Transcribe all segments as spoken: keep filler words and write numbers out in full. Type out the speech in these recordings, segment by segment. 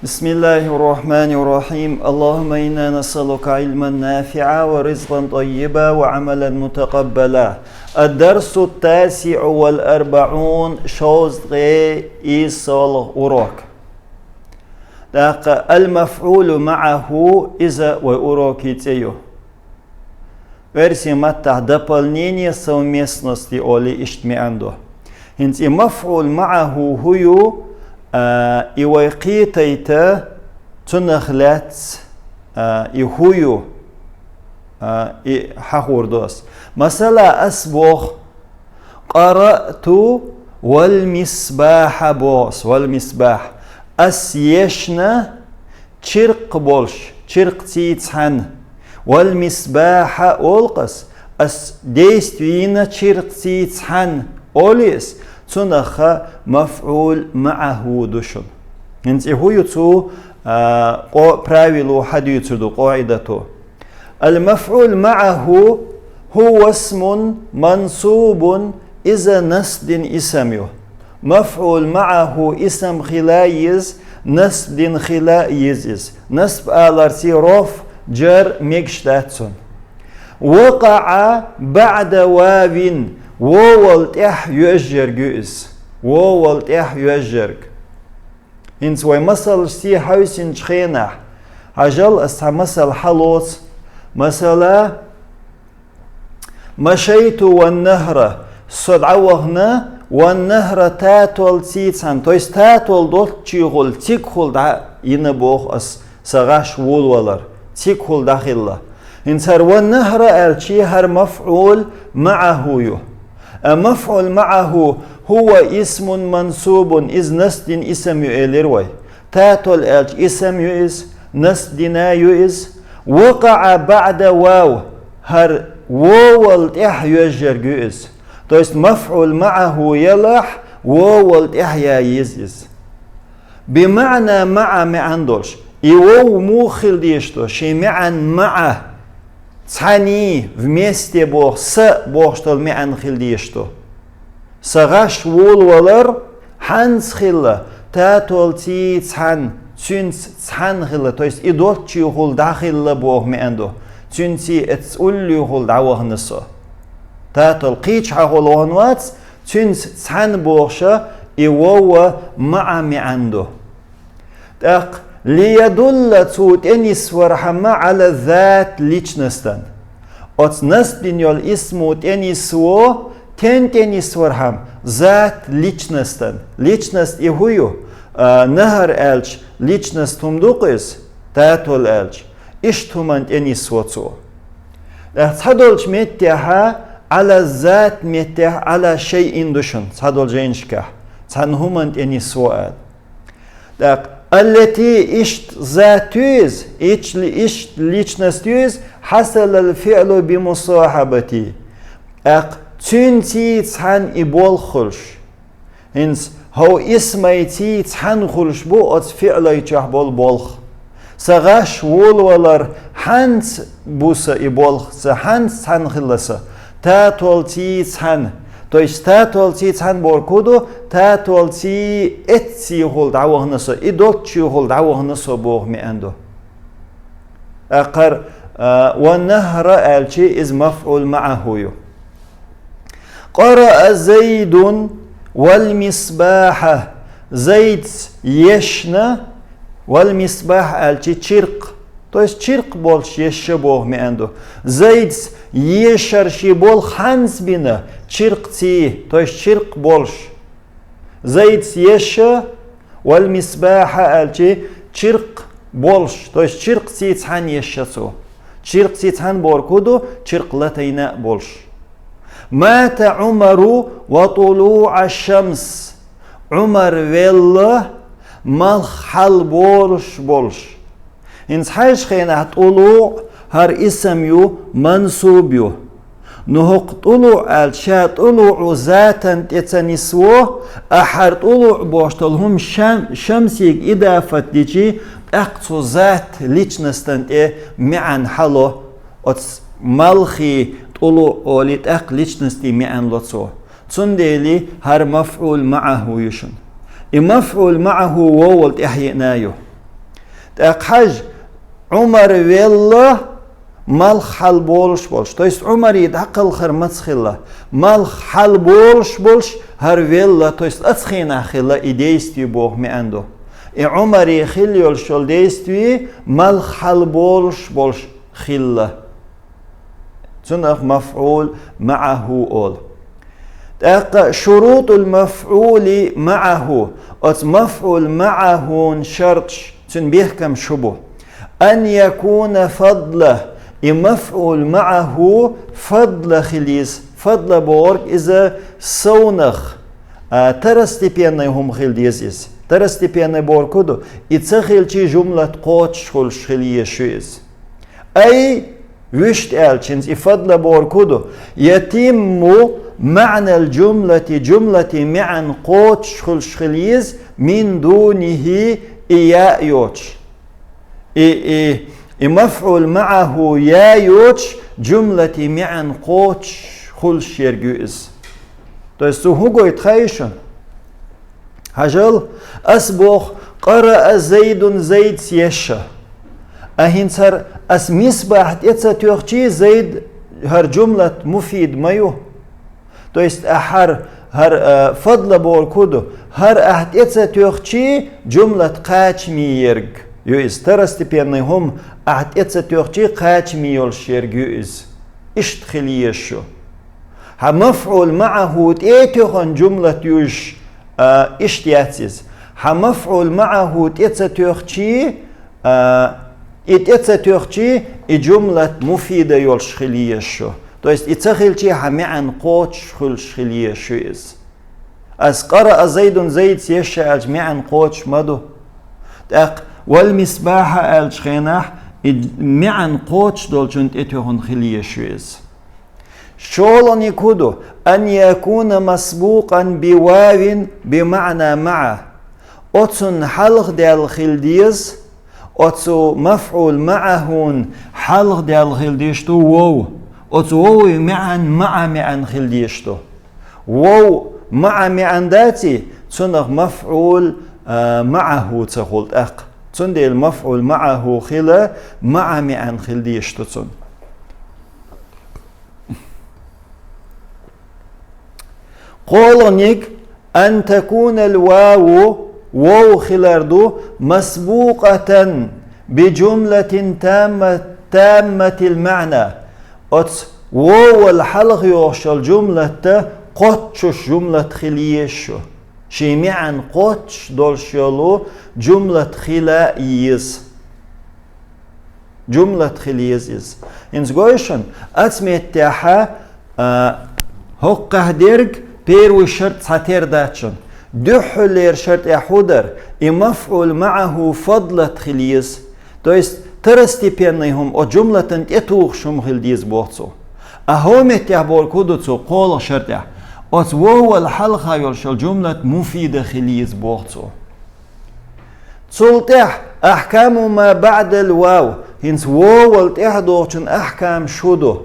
بسم الله الرحمن الرحيم. اللهم إنا نسألك علما نافعا ورزقا طيبا وعملا متقبلا. الدرس التاسع والأربعون, шовзткъе ийс урок. ТӀаккха المفعول معه, иза вай урокий цӀе ю. Оьрсийн маттахь дополнение совместности олий иштта маьӀна ду. ХӀинца и مفعول معه хӀу ю, а, и вай кхетийта, цунах лаьцна, а, и хӀу ю, а, и хьахор ду ас. Масала, ас боху: قرأت والمصباح боху ас, والمصباح. Ас ешна чиркх болуш, чиркхций цхьаьна. والمصباح олу ас, ас действие йина чиркхций цхьаьна олий ас, цунах مفعول معه ду шуна. ХӀинца и хӀу ю цу, а, къо-, правило хьадуьйцур ду, къаӀидато. المفعول معه هو اسم منصوب, иза насб дина исам ю. مفعول معه исам хила а еза, насб дина хила а еза иза. Насб аларца рафӀ, джар мегаш дац цунна. وقع بعد واو, вовал тӀехь йоьжнарг ю иза. Вовал тӀехь йоьжнарг. ХӀинца вай масалшца хьаьвсинчу хенахь, хьажал, ас цхьа масал хьалоцу. Масала, مشيت والنهر, со дӀавахана, والنهر татолций цхьаьна, то есть татол долччехула, цигахула дӀа йина боху ас, сан гӀаш волавалар, цигахула дӀахилла. ХӀинца хӀара والنهر аьлча, хӀара مفعول معه ю. А مفعول معه هو اسم منصوب, иза насб дина исам ю элира вай. Татол аьлча исам ю иза, насб дина ю иза. وقع بعد واو, хӀара вовал тӀехь йоьжнарг ю иза. То есть مفعول معه елахь, вовал тӀехь я еза иза. بمعنى مع маьӀна долуш. И вов муха хила дезаш ду? Шен маьӀна مع, цхьаьний, вместе боху, с бохуш долу маьӀна хила дезаш ду. Сан гӀаш волавалар хьанца хилла? Татолций цхьаьна, цуьнца цхьаьна хилла, то есть и долччехула дӀахилла боху маьӀна ду. Цуьнций эцца уллехула дӀавахана со. Татол кхечахьахула вахана вац, цуьнца цхьаьна бохуша и вов مع маьӀна ду. ТӀаккха ليدل цо тӀенисвархьама على الذات личностан. Оцу насб дина йолу исмо тӀенисво, тен тӀенисвархьама, зат личностан. Личность и хӀу ю? А, нахар аьлча, личность хӀума ду-кх иза, татол аьлча, иштта хӀуманна тӀенисво цо. ТӀаккха цхьадолчу меттехьа على الذات меттехь على شيء ду шуна, цхьадолчу жайнашкахь, цхьана хӀуманна тӀенисво аьлла. ТӀаккха التي иштта зат ю иза, ич-, иштта личность ю иза, حصل الفعل بمصاحبته. ТӀаккха цуьнций цхьаьна и болх хуьлуш. ХӀинца хӀо исмайций цхьаьна хуьлуш бу оцу фиълай чохь болу болх. Сан гӀаш волавалар хьанца бу сан и болх, сан хьанца цхьаьна хилла сан? Татолций цхьаьна. То есть татолций цхьаьна бохург хӀу ду? Татолций эццехула дӀавахана со, и долччехула дӀавахана со боху маьӀна ду. ТӀаккха хӀара, а, والنهر аьлча, иза مفعول معه ю. قرأ زيد والمصباح. Зайдас ешна, والمصباح аьлча чиркх. То есть чиркх болуш ешша боху маьӀна ду. Зайдас ешар шен болх хьанца бина? Чиркхций, то есть чиркх болуш. Зайдас ешша, والمصباح аьлча чиркх болуш, то есть чиркхций цхьаьна ешша цо. Чиркхций цхьаьна бохург хӀу ду? Чиркх латийна а болуш. مات عمر وطلوع الشمس. Ӏумар велла, малх хьалаболуш болуш. ХӀинца хьаьжча хенахь тӀулуӀ хӀара исам ю, мансуб ю. Ну хӀокху тӀулуӀ аьлча, ша тӀулуӀу затан тӀе ца нисво, а хӀара тӀулуӀ бохуш долу хӀума шам-, шамсига идафат дичи, тӀаккха цу зат личностан тӀе маьӀна хьало, оцу малхий тӀулуӀ олий, тӀаккха личностий маьӀна ло цо. Цундела хӀара мафӀул маӀахӀу ю шуна. И мафӀул маӀахӀу вовал тӀаьхьа еана ю. ТӀаккха хьажа, Ӏумар велла, малх хьалболуш болуш. То есть Ӏумаре дӀакхалхар маца хилла? Малх хьалболуш болуш, хӀара велла, то есть оцу хенахь хилла и действие боху маьӀна ду. И Ӏумаре хилла йолуш йолу действие малх хьалболуш болуш хилла. Цунах мафӀул маӀаху олу. ТӀаккха шурутул мафӀули маӀаху, оцу мафӀул маӀахун шарташ, цуьнан бехкам шу бу. Ан якуна фадла, и мафӀул маӀаху фадла хила иза. Фадла бохург иза совнах, а, второстепенный хӀума хила деза иза. Второстепенный бохург хӀун ду? И ца хилчий жумлат кхочуш хуьлуш хила езаш ю иза. Ай, вуьшта аьлча, хӀинца и фадла бохург хӀун ду? Ятимму маьӀнал жумлати, жумлатан маьӀна кхочуш хуьлуш хила еза, мин дунихи, и яа йоцуш. И, и, и мафӀул маӀаху яа йоцуш, жумлатан маьӀна кхочуш хуьлуш ерг ю иза. То есть цо хӀун гойту хаий шуна? Хьажал, ас боху, къараа Зайдун, Зайдас еш ша. А хӀинца хӀара ас мисбахь тӀе ца тоьхчий, Зайд хӀара жумлат муфида ма ю. То есть ахьа хӀара, хӀара, а, фадла бохург хӀун ду? ХӀара ахь тӀе ца тоьхчий, жумлат кхачаме ерг ю иза. Второстепенный хӀума ахь тӀе ца тоьхчий, кхачаме йолуш ерг ю иза. Иштта хила езаш ю. Хьан мафӀул маӀаху тӀе а тоьхна жумлат юьзуш, а, иштта яц иза. Хьан мафӀул маӀаху тӀе ца тоьхчий, а, и тӀе ца тоьхчий, и жумлат муфида йолуш хила езаш ю. То есть и ца хилчий, хьан маьӀна кхочуш хуьлуш хила езаш ю иза. Ас къараа Зайдун, Зайдас еш ша аьлча маьӀна кхочуш ма ду. ТӀаккха вал мисбахьа аьллачу хенахь, и маьӀна кхочуш долчунна тӀе тоьхна хила езаш ю иза. ШолгӀаниг хӀун ду? Ан якуна масбукъан би вавин би маӀна маӀа. Оцунна хьалха даьлла хила деза, оцу мафӀул маӀахун хьалха даьлла хила дезаш ду вов. Оцу вован маьӀна маӀа маьӀна хила дезаш ду. Вов маӀа маьӀна даций, цунах мафӀул, а, маӀаху ца хуьлу тӀаккха. Цундела мафӀул маӀаху хила маӀа маьӀна хила дезаш ду цунна. КхоалгӀаниг, ан такунал ваву, вов хилар ду, масбукъатан би жумлатин тамма-, тамматил маӀна. Оцу вовал хьалха йогӀуш йолу жумлат кхоччуш жумлат хила езаш ю. Шен маьӀна кхоччуш долуш йолу жумлат хила еза. Жумлат хила еза иза. ХӀинца гой шуна, оцу меттехь, а, хӀокхахь дерг первый шарт цхьатера дац шуна. Дуьххьарлера шартехь хӀун дара? И мафӀул маӀаху фадлат хила еза. То есть второстепенный хӀума, оцу жумлатан тӀетухуш хӀума хила деза боху цо. А хӀокху меттехь бохург хӀун ду цо кхоалгӀа шартехь? Оцу вовал хьалха йолуш йолу жумлат муфида хила еза боху цо. Цул тӀаьхьа ахькаму ма баӀдал вав, хӀинца вовал тӀаьхьа догӀучун ахькам шу ду.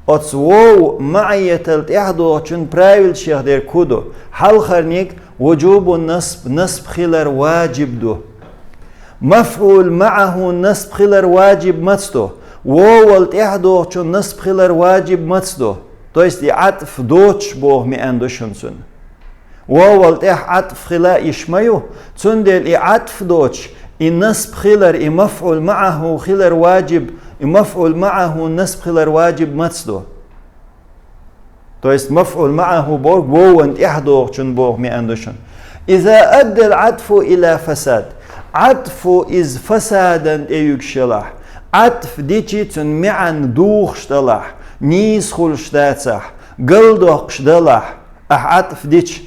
Оцу вов маӀиятал тӀаьхьа догӀучун правилашех дерг хӀун ду? Хьалхарниг вуджубу насб, насб хилар ваджиб ду. МафӀул маӀаху насб хилар ваджиб маца ду? Вовал тӀаьхьа догӀучун насб хилар ваджиб маца ду? То есть и Ӏатф доцуш боху маьӀна ду шуна цуьнан. Вовал тӀехь Ӏатф хила йиш ма ю, цундела и Ӏатф доцуш, и насб хилар, и мафӀул маӀаху хилар ваджиб, и мафӀул маӀаху насб хилар ваджиб маца ду? То есть мафӀул маӀаху бохург вован тӀаьхьа догӀучун боху маьӀна ду шуна. Иза аддал Ӏатфу ила фасад. Ӏатфу иза фасадан тӀе юьгуш ялахь, Ӏатф дичи цуьнан маьӀна духуш далахь, нийса хуьлуш дацахь, галдоккхуш далахь, ахь Ӏатф дича,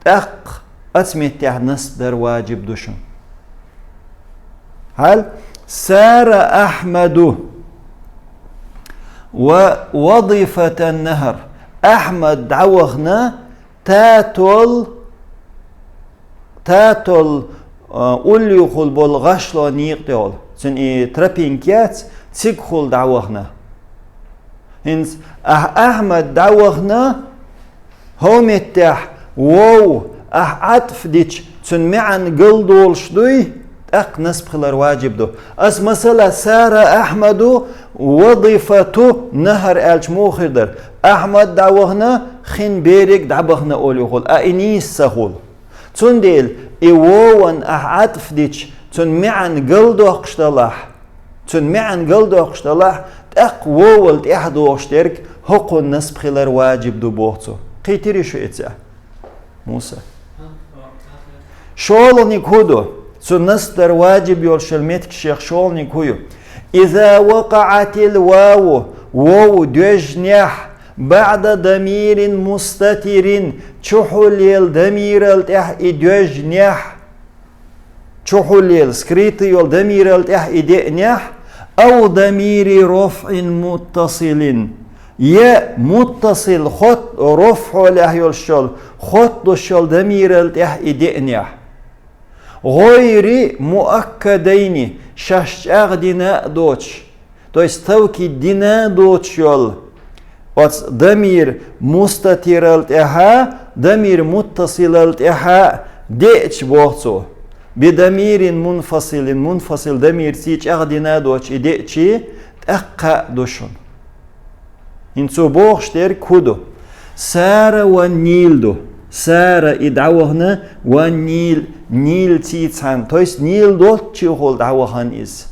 тӀаккха оцу меттехь насб дар ваджиб ду шуна. Хьал, сара Ахьмаду ва вадифатан нахар. Ахьмад дӀавахана татол, татол, а, уллуьйхула болу гӀашлон некъа тӀехула. Цуьнан и тропинка яц, цигахула дӀавахана. ХӀинца ахь Ахьмад дӀавахана, хӀокху меттехь вов ахь Ӏатф дича, цуьнан маьӀна галдолуш дуй? ТӀаккха насб хилар ваджиб ду. Ас, масала, сара Ахьмаду вадифату нахьар аьлча муха хир дара? Ахьмад дӀавахана, хин берег дӀабахана олий хул, а и нийса ца хул. Цундела и вован ахь Ӏатф дича, цун маьӀан галдоккхуш далахь, цун маьӀан галдоккхуш далахь, тӀаккха вовал тӀехьа догӀуш дерг хӀокхун насб хилар ваджиб ду, боху цо. Кхийтирий шу эца? Муса. ШолгӀаниг хӀу ду? Цу насб дар ваджиб йолуш йолу меттигашех шолгӀаниг хӀу ю? Иза вакъаӀатил ваву, вову доьжнехь, баӀда дамирин мустатирин, чухьулъелла дамирал тӀехь и доьжнехь, чухьулъелла, скрытый йолу дамирал тӀехь и деънехь, ав дамири рофӀин муттасилин, я муттасил хот-, рофӀхьолехь йолуш йолу, хотталуш йолу дамирал тӀехь и деънехь. ГӀойри муаккадайни, шаьш чӀагӀдина а доцуш, то есть тавкид дина а доцуш йолу, оцу дамир мустатирал тӀаьхьа, дамир муттасилал тӀаьхьа деъча, боху цо, би дамирин мунфасилин, мунфасил дамирций чӀагӀдина а доцуш и деъчий, тӀаккха а ду шуна. ХӀинца цо бохуш дерг хӀу ду? Сара ван Нил ду. Сара и дӀавахана ван Нил, Нилций цхьаьна. То есть Нил доцчехула дӀавахана иза.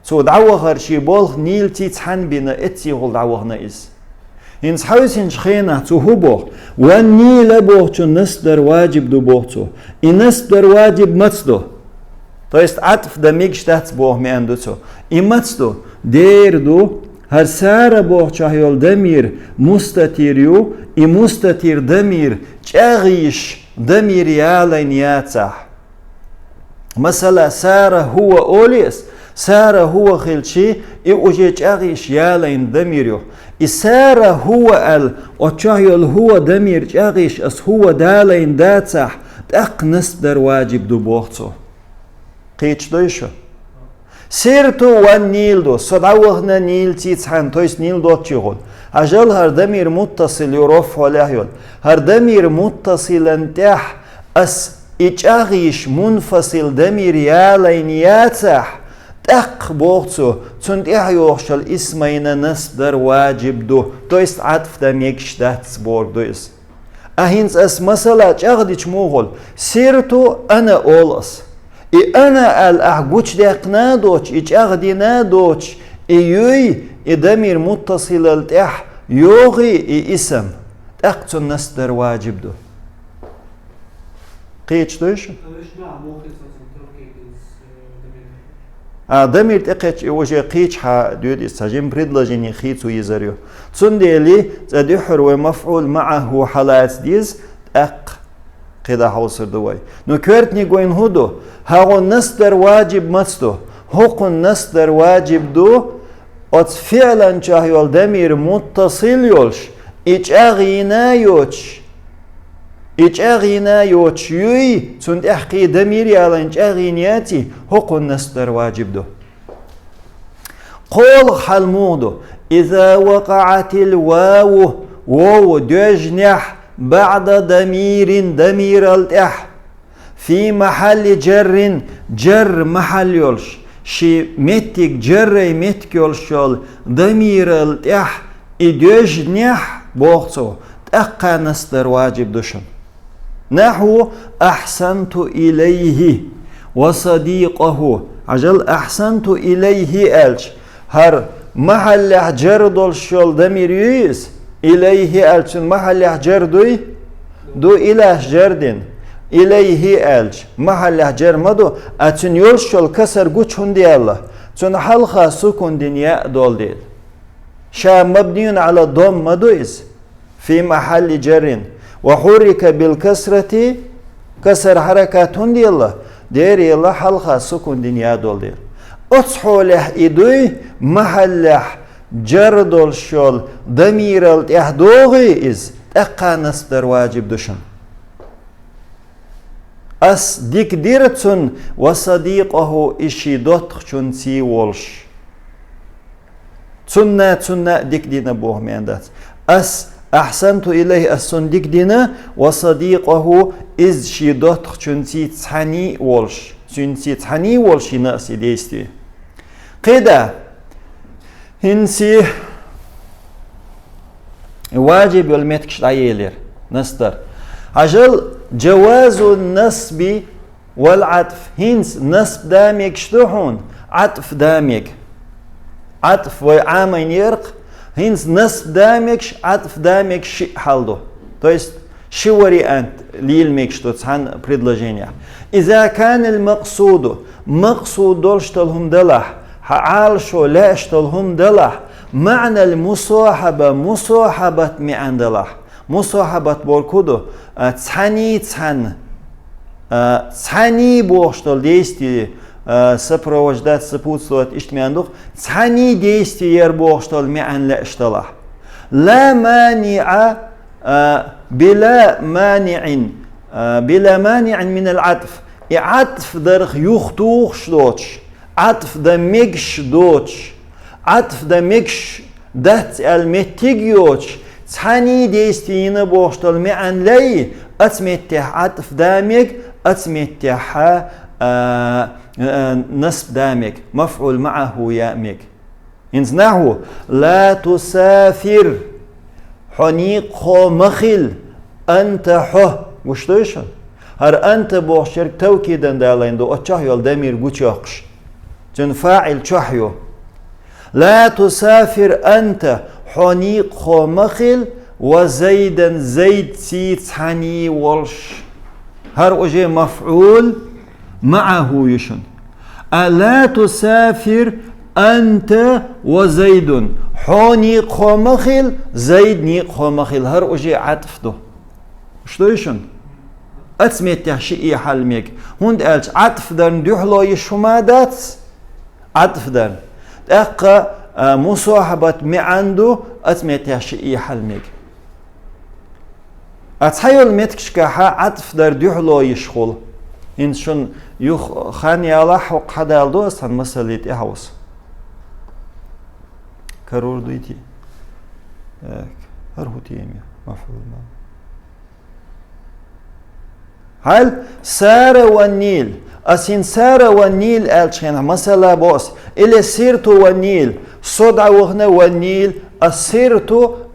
Цо дӀавахар шен болх Нилций цхьаьна бина, эццехула дӀавахана иза. ХӀинца хьаьвсинчу хенахь цо хӀу боху? Ван Нила бохучун насб дар ваджиб ду, боху цо. И насб дар ваджиб маца ду? То есть Ӏатф дан мегаш дац боху маьӀна ду цо. И маца ду? Дера ду, хӀара сара бохучохь йолу дамир мустатир ю, и мустатир дамир чӀагӀйиш дамир ялайна яцахь. Масала, сара хӀува олий ас, сара хӀува хилчий, и уже чӀагӀйиш ялайна дамир ю. И сара хӀува аьлла, оцу чохь йолу хӀува дамир чӀагӀйиш ас хӀува далайна дацахь, тӀаккха насб дар ваджиб ду, боху цо. Кхеташ дуй шу? Сирту ван Нил ду, со дӀавахана Нилций цхьаьна, то есть Нил доцчехула. Хьажал, хӀара дамир муттасил ю, рофӀхьолехь йолу. ХӀара дамир муттасилан тӀехь ас и чӀагӀйиш мунфасил дамир ялайна яцахь, тӀаккха, боху цо, цунна тӀехь йогӀуш йолу исмайна насб дар ваджиб ду, то есть Ӏатф дан мегаш дац бохург ду иза. А хӀинца ас масала чӀагӀдича муха хуьлу? Сирту ана олу ас. И ана аьлла ахь гучудаьккхина а доцуш, и чӀагӀдина а доцуш, и юй, и дамир муттасилал тӀехь йогӀий и исам, тӀаккха цунна насб дар ваджиб ду. Кхеташ дуй шу? А, дамир тӀекхетча, и уже кхечахьа доьду иза, цхьа жима предложени хийцо йизар ю. Цундела цкъа дуьххьара вай мафӀул маӀахӀу хьалаца деза, тӀаккха кхидӀа хьовсур ду вай. Ну, коьртаниг вайна хӀун ду? ХӀокхунна насб дар ваджиб маца ду? ХӀокхунна насб дар ваджиб ду, оцу фиълан чохь йолу дамир муттасил йолуш, и чӀагӀйина а йоцуш, и чӀагӀйина а йоцуш юй, цунна тӀехь кхин дамир ялайна чӀагӀйина яций, хӀокхунна насб дар ваджиб ду. КхоалгӀа хьал муха ду? Иза вакъаӀатил ваву, вову доьжнехь, баӀда дамирин, дамирал тӀехь. Фи махьалли джаррин, джарр махьал йолуш, ши меттиг, джаррай меттиг йолуш йолу дамирал тӀехь и доьжнехь, боху цо, тӀаккха насб дар ваджиб ду шуна. Нахьву ахьсанту илайхи ва садикъаху. Хьажал, ахьсанту илайхи аьлча, хӀара махьаллехь джарр долуш йолу дамир юй иза? Илайхи аьлчун махьаллехь джарр дуй? Ду, илаш джарр дина. Илайхи аьлча, махьаллехь джарр ма ду, а цуьнан йолуш йолу касар гучу хӀунда яьлла? Цунна хьалха сукун дина яа долу дела. Ша мабниюн Ӏала дом ма ду иза. Фи махьалли джаррин. Ва хьуррика бил касрати, касар хьаракат хӀунда елла? Дера елла хьалха сукун дина яа долу дела. Оцу хьолехь и дуй, махьаллехь джарр долуш йолу дамирал тӀехь догӀий иза, тӀаккха насб дар ваджиб ду шуна. Ас дика дира цунна, ва садикъаху, и ши доттагӀчунций волуш. Цунна, цунна а дика дина боху маьӀна дац. Ас, ахьсанту илайхи, ас цунна дика дина, ва садикъаху, иза ши доттагӀчунций цхьаьний а волуш. цуьнца цхьаьний волуш йина аса и действие. КхидӀа, хӀинца важиб йолу меттигаш дӀаелира, насб дар. Хьажал, جواز النصب والعطف. ХӀинца насб дан мегаш ду хьуна, Ӏатф дан мега. Ӏатф вай Ӏамийна яра-кх, хӀинца насб дан мегаш, Ӏатф дан мегаш шиъ хьал ду. То есть, ши вариант лела мегаш ду цхьана предложенехь. إذا كان المقصود, макъсуд долуш долу хӀума далахь, хьан Ӏалашо лаьаш долу хӀума далахь, معنى المصاحبة, мусахьабат маьӀна далахь. Мусахьабат бохург хӀун ду? А, цхьаьний цхьаьна, а, цхьаьний бохуш долу действие, а, сопровождать, сопутствовать, иштта маьӀна ду-кх, цхьаьний действие яра бохуш долу маьӀна лаьаш далахь. لا مانع, а, بلا مانع, а, بلا مانع من العطف. И Ӏатф дарх юхатухуш доцуш, Ӏатф дан мегаш доцуш, Ӏатф дан мегаш дац аьлла меттиг а йоцуш, цхьаьний действие йина бохуш долу маьӀна лай, оцу меттехь Ӏатф дан мега, оцу меттехь, а, а, насб дан мега, مفعول معه ян мега. ХӀинца نحو: لا تسافر, хьо некъахо ма хила, أنت, хьо. Гуш дуй шуна? ХӀара أنت бохучуьнга тавкидан далийна ду, оцу чохь йолу дамир гучуйоккхуш. Цуьнан фаӀил чохь ю. لا تسافر أنت, хьо некъахо ма хила, وزيدا, Зайдций цхьаьний волуш. ХӀара уже مفعول معه ю шуна. А لا تسافر أنت وزيد, хьо некъахо ма хила, Зайд некъахо ма хила. ХӀара уже Ӏатф ду. Гуш дуй шуна? Оцу меттехь шиъ хьал мега. ХӀунда аьлча Ӏатф дарна дуьхьало йиш хӀума дац, Ӏатф дарна. ТӀаккха, а, мусахьабат маьӀна ду, оцу меттехь шиъ хьал мега. А цхьайолу меттигашкахь Ӏатф дар дуьхьало йиш хуьлу. ХӀинца шуна юха хан ялахь, хӀокху хьадала ду аса цхьана масале тӀехьовса. Карор дуй те? Так, хӀара хӀун тема ю? مفعول معه. Хьал, سار والنيل. Ас хӀинца سار والنيل аьллачу хенахь масала бо ас. Или سرت والنيل. Со дӀавахана والنيل. Ас سرت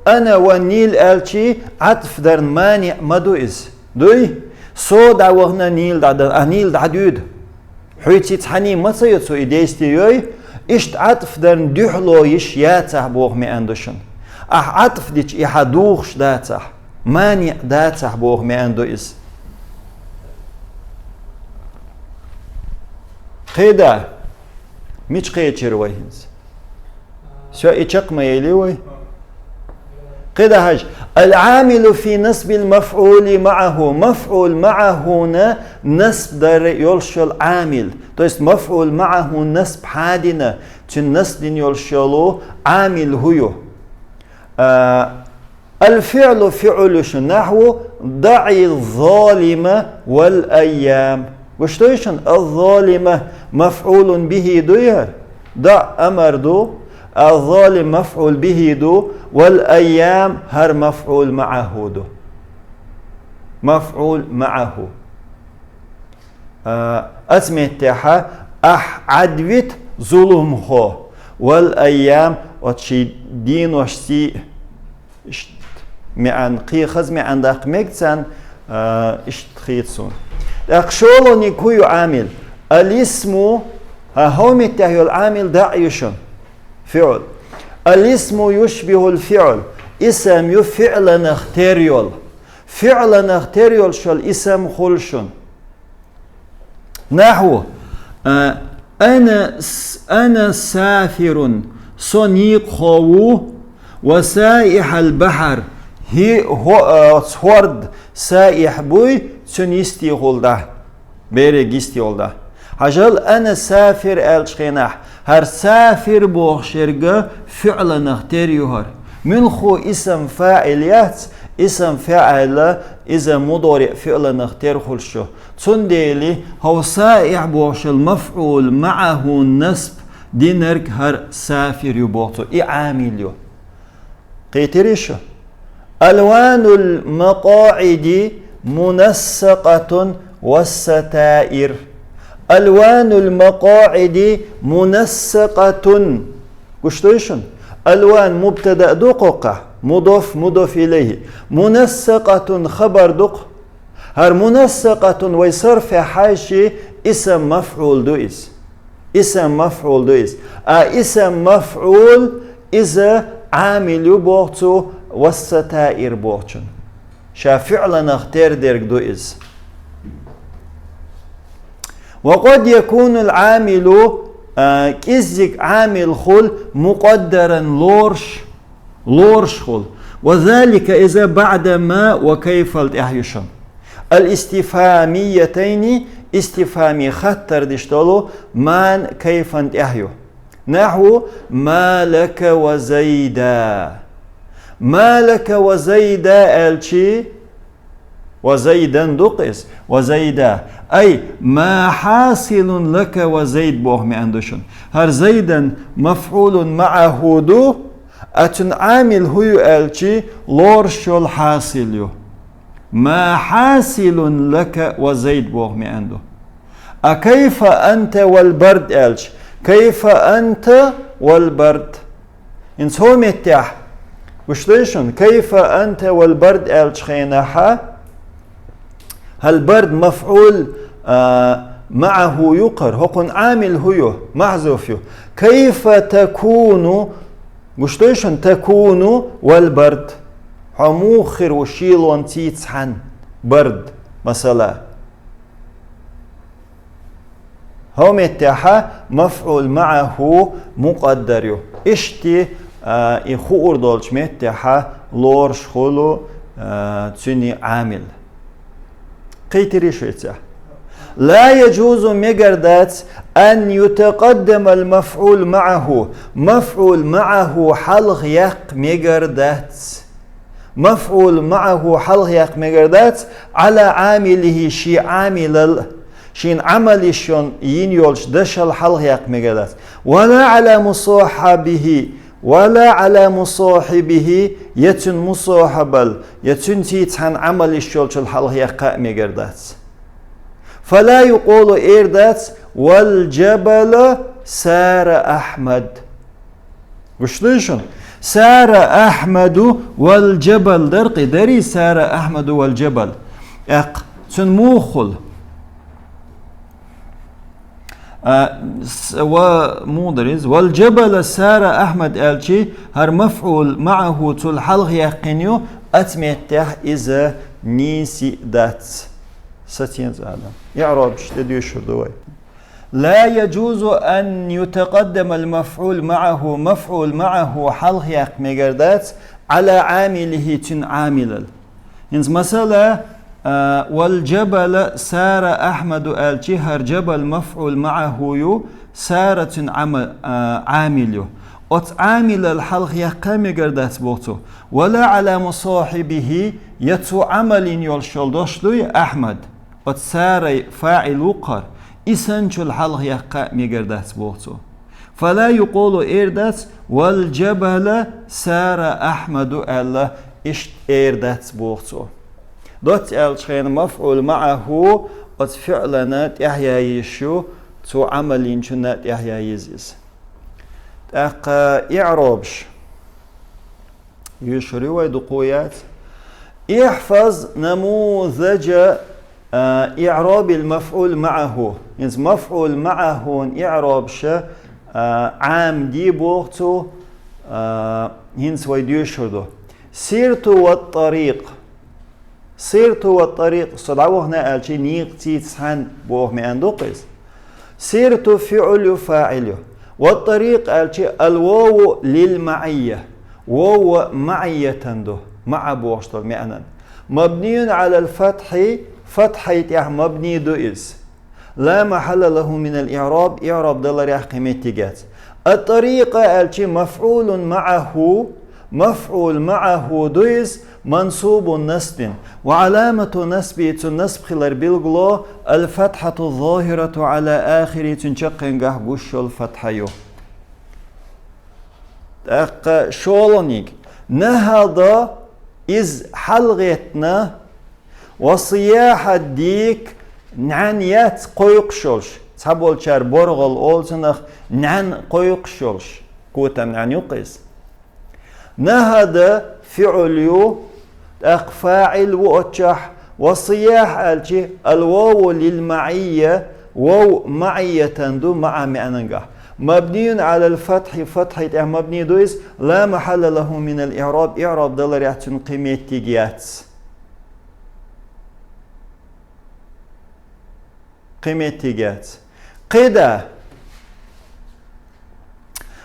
أنا والنيل аьлча, Ӏатф дарна маниӀ ма ду иза. Дуй? Со дӀавахана, Нил дӀадан, а Нил дӀадуьйду. Хьуьйций цхьаьний ма ца йо цо и действие йой, иштта Ӏатф дарна дуьхьало йиш яцахь боху маьӀна ду шуна. Ахь Ӏатф дича и хьан духуш дацахь, маниӀ дацахь боху маьӀна ду иза. КхидӀа, мича кхечира вай хӀинца? Всё, и чекх ма елий вай. КхидӀа хьажа. العامل في نصب المفعول معه. مفعول معه-на насб дар йолуш йолу Ӏамил. То есть مفعول معه насб хьан дина, цуьнан насб дина йолуш йолу Ӏамил хӀун ю? А, الفعل فعل ю шуна, نحو: دع الظالم والأيام. Гуш дуй шуна, الظالم مفعول به дуй хӀара? دع амар ду, الظالم مفعول به ду, والأيام хӀара مفعول معه ду. مفعول معه. А, оцу меттехь ахь Ӏадвита зуламхо, والأيام, оцу шайн деношций, иштта маьӀна, кхин хаза маьӀна даккха мега царна, а, иштта хета суна. ТӀаккха шолгӀаниг хӀун ю Ӏамил? الاسم, хӀа, хӀокху меттехь йолу Ӏамил دع ю шуна. فعل. الاسم يشبه الفعل. Исам ю фиъланах тера йолу. Фиъланах тера йолуш йолу исам хуьлу шуна. نحو, а, أنا س-, أنا سافر, со некъахо ву, وسائح البحر, хӀи-, хӀо-, а, хӀорд саихь буй, цуьнан йистехула дӀа. Берег йистехула дӀа. Хьажал, أنا سافر аьллачу хенахь, хӀара سافر бохуш ерг фиъланах тера ю хӀара. Муьлхха исам фаӀил яц, исам фаӀил иза мудориъ фиъланах тера хуьлуш ю. Цундела хӀокху سائح бохуш йолу مفعول معه насб динарг хӀара سافر ю боху цо, и Ӏамил ю. Кхетирий шу? ألوان المقاعد منسقة والستائر. ألوان المقاعد منسقة. Гуш дой шуна? Алван мубтада ду кхокха, мудоф, мудоф илайхи. Мунассакъатун хабар ду-кх. ХӀара мунассакъатун вай сарфе хьаьший исм мафӀул ду иза. Исм мафӀул ду иза. А исм мафӀул иза Ӏамил ю боху цо, вассатаир бохучун. Ша фиӀланах тера дерг ду иза. وقد يكون العامل, а, кӀеззиг Ӏамил хул مقدرا лоруш, лоруш хул. وذلك иза بعد ما وكيف-л тӀехь ю шуна. الاستفهاميتين, истифхами хаттар деш долу ман, кайфан тӀехь ю. نحو ما لك وزيدا. ما لك وزيدا аьлчи, ва Зайдан ду-кх иза, ва Зайда. أي ما حاصل لك وزيد боху маьӀна ду шуна. ХӀара Зайдан мафӀулун маӀаху ду, а цуьнан Ӏамил хӀун ю аьлчи, лоруш йолу хьасил ю. ما حاصل لك وزيد боху маьӀна ду. А كيف أنت والبرد аьлча, كيف أنت والبرد. ХӀинца хӀокху меттехь, гуш дой шуна, كيف أنت والبرد аьллачу хенахьа, хӀара бард мафӀул, а, маӀаху ю-кх хӀара, хӀокхуьнан Ӏамил хӀун ю, махьзуф ю. كيف تكون, гуш дой шуна, تكون والبرد. Хьо муха хир ву шелонца цхьаьна, бард, масала. ХӀокху меттехьа мафӀул маӀаху мукъаддар ю. Иштта, а, и хуур долчу меттехьа лоруш хуьлу, а, цуьнан Ӏамил. Кхийтирий шу цигахь? لا يجوز, мегар дац, أن يتقدم المفعول معه, мафӀул маӀаху хьалха яккха мегар дац. МафӀул маӀаху хьалха яккха мегар дац, على عامله, шен Ӏамилал, шен Ӏамал йиш йолу, йина йолчу дашал хьалха яккха мегар дац. ولا على مصاحبه, ولا على مصاحبه, я цуьнан мусахьабал, я цуьнца цхьаьна Ӏамал йиш йолчул хьалха яккха а мегар дац. فلا يقول, эр дац, والجبل سار أحمد. Гуш дуй шуна? سار أحمد والجبل дара-кх и, дарий سار أحمد والجبل? ТӀаккха цуьнан муха хуьлу? А, с-, ва муха дара иза? والجبل سار أحمد аьлчи, хӀара мафӀул маӀаху цул хьалха яьккхина ю, оцу меттехь иза нийса дац. Сацийна цӀа адам. ИӀрабаш тӀедоьшур ду вай. لا يجوز أن يتقدم المفعول معه, мафӀул маӀаху хьалха яккха мегар дац, على عامله, цуьнан Ӏамилал. ХӀинца масала, а, والجبل سار أحمد аьлчи, хӀара جبل мафӀул маӀаху ю, سار цуьнан Ӏама-, а, Ӏамил ю. Оцу Ӏамилал хьалха яккха мегар дац боху цо. ولا على مصاحبه, я цо Ӏамал йина йолуш йолу дош дуй, أحمد. Оцу سار-й фаӀил ву-кх хӀара, и санначул хьалха яккха а мегар дац боху цо. فلا يقول, эр дац, والجبل سار أحمد аьлла, иштта эр дац боху цо. Доцца аьллачу хенахь мафӀул маӀаху оцу фиӀлана тӀаьхьа ян йиш ю, цо Ӏамал йинчунна тӀаьхьа ян йиш ю иза. ТӀаккха иӀрабаш. Йоьшур ю вай, дукха яц. احفظ نموذج, а, إعراب المفعول معه. ХӀинца мафӀул маӀахун иӀрабаш, а, Ӏамаде боху цо, а, хӀинца вай доьшур ду. سرت والطريق. سرت والطريق, со дӀавахана аьлчи, некъаца цхьаьна боху маьӀна ду-кх иза. سرت фиӀл ю, фаӀил ю. والطريق аьлчи, الواو للمعية. Вов маӀиятан ду, маӀа бохуш долу маьӀнан. مبني على الفتح, фатхьий тӀехь мабни ду иза. لا محل له من الإعراب, иӀраб даларехь кхин меттиг яц. الطريق аьлчи, مفعول معه, мафӀул маӀаху ду иза, منصوب بنصب. وعلامة نصبه, цуьнан насб хилар билгало, الفتحة الظاهرة على آخره, цуьнан чаккхенгахь гуш йолу фатхьа ю. ТӀаккха шолгӀаниг. نهض, иза хьалагӀеттина, وصياح الديك, нӀаьна яц кхойкхуш йолуш, цхьаболчара боргӀал олу цунах, нӀаьна кхойкхуш йолуш, котам нӀаьна ю-кх иза. Нахьада фиӀл ю, тӀаккха фаӀил ву оццахь, ва сияхь аьлчи, ал-ваву лил-маӀийя, вов маӀийятан ду, маӀа маьӀнангахь. Мабнийун Ӏалал фатхьи, фатхьи тӀехь мабни ду иза, ла махьалла лаху минал иӀраб, иӀраб даларехь цуьнан кхин меттиг яц. Кхин меттиг яц. КхидӀа.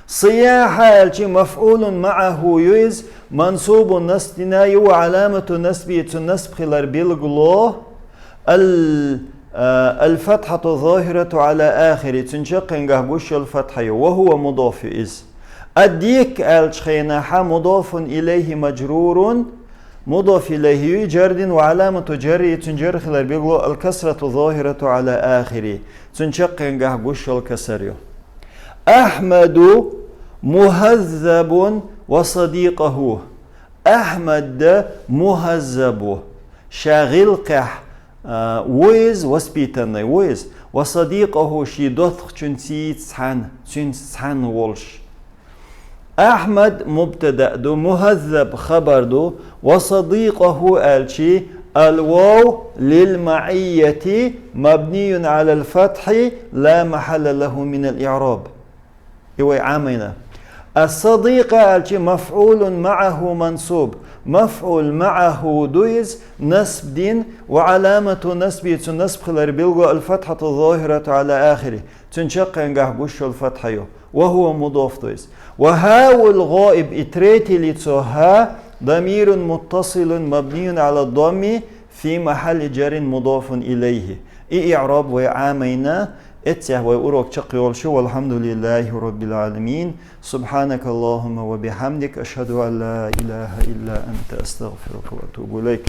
Сияхьа аьлчи мафӀулун маӀаху ю иза, мансубун насбина ю, ва Ӏаламату насби, цуьнан насб хилар билгало, ал-, а, ал-фатхьату зохирату Ӏала ахири, цуьнан чаккхенгахь гуш йолу фатхьа ю, ва хӀува мудоф ю иза. Ад-дик аьлчу хенахьа мудофун илайхи мажрурун, мудоф илайхи ю, жар дина ва Ӏаламату жарри, цуьнан жар хилар билгало ал-касрату зохирату Ӏала ахири, цуьнан чаккхенгахь гуш йолу касар ю. Ахьмаду мухаззабун ва садикъаху. Ахьмад мухаззабу, ша гӀиллакхехь, а, ву иза, воспитанный ву иза, ва садикъаху, шен доттагӀчуьнца цхьаьна, цуьнца цхьаьна волуш. Ахьмад мубтада ду, мухаззаб хабар ду, ва садикъаху аьлчи, ал-вов лил-маӀийяти мабнийун Ӏалал фатхьи ла махьалла лаху минал иӀраб. И вай Ӏамийна. Ас-садикъа аьлчи мафӀулун маӀаху мансуб. МафӀул маӀаху ду иза, насб дина, ва Ӏаламату насби, цуьнан насб хилар билгало ал-фатхьату зохирату Ӏала ахири. Цуьнан чаккхенгахь гуш йолу фатхьа ю. Ва хӀува мудоф ду иза. Ва хӀаул гӀаиб, и третье лицо хӀа, дамирун муттасилун мабнийун Ӏала дамми фи махьалли жаррин мудофун илайхи. И иӀраб вай Ӏамийна, эццехь вай урок чекхйолуш ю. Валхьамдулиллахи раббил Ӏаламин. Субхьанакаллахумма ва бихьамдик. Ашхьаду ан ла илаха илла анта, астагъфирука ва атубу илайк.